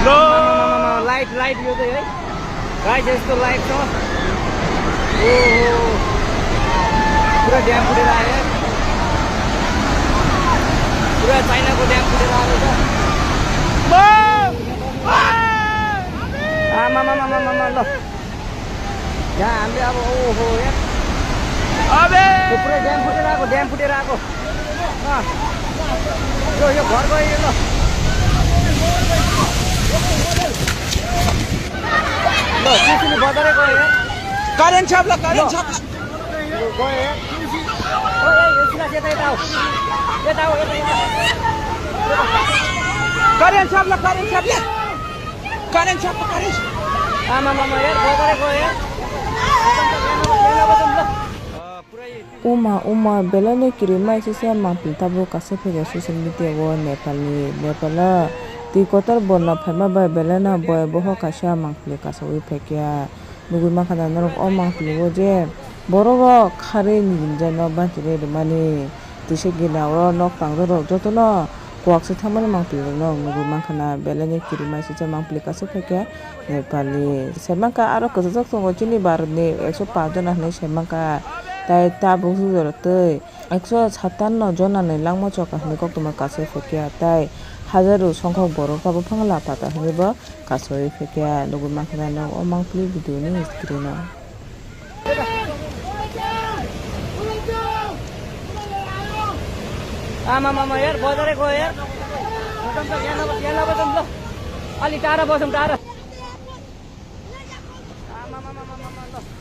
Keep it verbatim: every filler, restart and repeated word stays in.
Light, light यो चाहिँ है। Guys, यस्तो light छ। ओहो। पूरा dam फुटेर आयो। पूरा चाइनाको dam फुटेर आयो। आमामामामामा ल। यहाँ हामीले अब ओहो यार। अबे! त्यो पुरै dam फुटेर आएको, dam फुटेर आएको। अँ। यो, यो घर गयो यो ल। ल, त्यसरी बजारै गयो यार। Current छाप ल, current छाप। यो गयो यार। ओ, ए, ए, सिला, यता, यता आऊ। यता आऊ, यता, यता। Current छाप ल, current छाप ल। Current छाप ल, current छाप। आमामामा यार, बजारै गयो यार। Uma, uma, belai no kirimai sisa mangpili tabuk kaisa phaikha social media o Nepal ni, Nepal o twi kotor borno phaima bai belai no boya boho kaisa mangpili kasaui phaikha. Nugui mankha da norok o mangpili o je borok rok kharwi ni hinjai no banchiri rwmani, twisa gila oro nok tangdorok jotono kuaksa thangmani mangpili rok no nugui mankha na belai no kirimai sisa mangpili kasaui phaikha. Nepali. Saimanka aro kwchajak tongo chini Bharatni ekso paanch jona hinwi saimanka. Tai tabuk jora twi ekso satanno jonani langma choka hinwi koktwma kasaui phaikha. Tai hajaru songkhok borok tabuk phano lapata hinwi bo kasaui phaikha. Nugwi mankha na o mangpili video ni screen o. आमामामा यार, बजारै गयो यार। बजाउँ त, यहाँ नबजाउँ, यहाँ नबजाउँ ल। अलि टाढा बजाउँ, टाढा। आमामामामा ल।